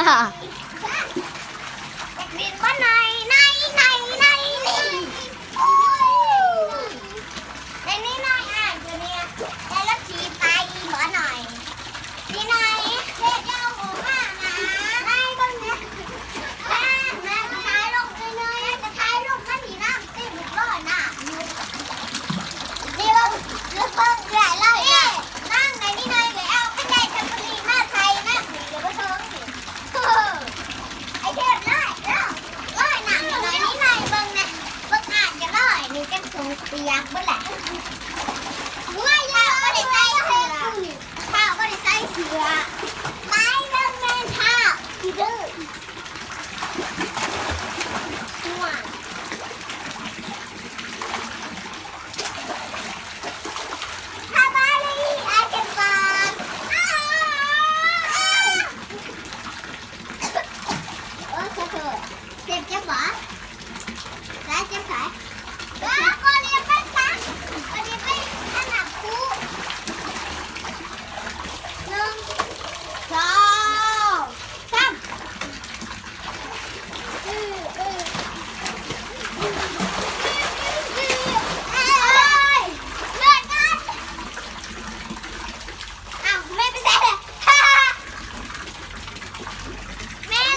ຢາກຫຼິ້ນບໍ່ ນ້ອຍ? ນ້ອຍ ນ້ອຍ ນ້ອຍ ນ້ອຍ ນ້ອຍ ນ້ອຍ ອ້າຍ ຕົວນີ້ ແຕ່ລະຂີ່ໄປບໍ່ ນ້ອຍ? ນີ້ ນ້ອຍ ເຮັດແລ້ວອອກມານະ ນ້ອຍ ເບິ່ງແດ່ ນ້ອຍ ກະຖ່າຍລົງເລື້ອຍໆ ກະຖ່າຍລົງຄັນນີ້ນະ ເຕັມຮ້ອຍນະ ນີ້ເບິ່ງ ເບິ່ງເອື້ອຍເລີຍນະ ນາງໃນນີ້ ນ້ອຍ ໄປເອົາຄັນໄດທຳມະລີມາໃສ່ນະ ເດີບໍ່ເຖິງ ໂອ້ ໄອ້ເທບ ນ້ອຍ ນ້ອຍ ນ້ອຍ ນ້ອຍ ນີ້ ນ້ອຍ ເບິ່ງນະ ເບິ່ງອ້າຍກະນ້ອຍ ນີ້ກັນສົງປຽກເບິດແຫຼະ.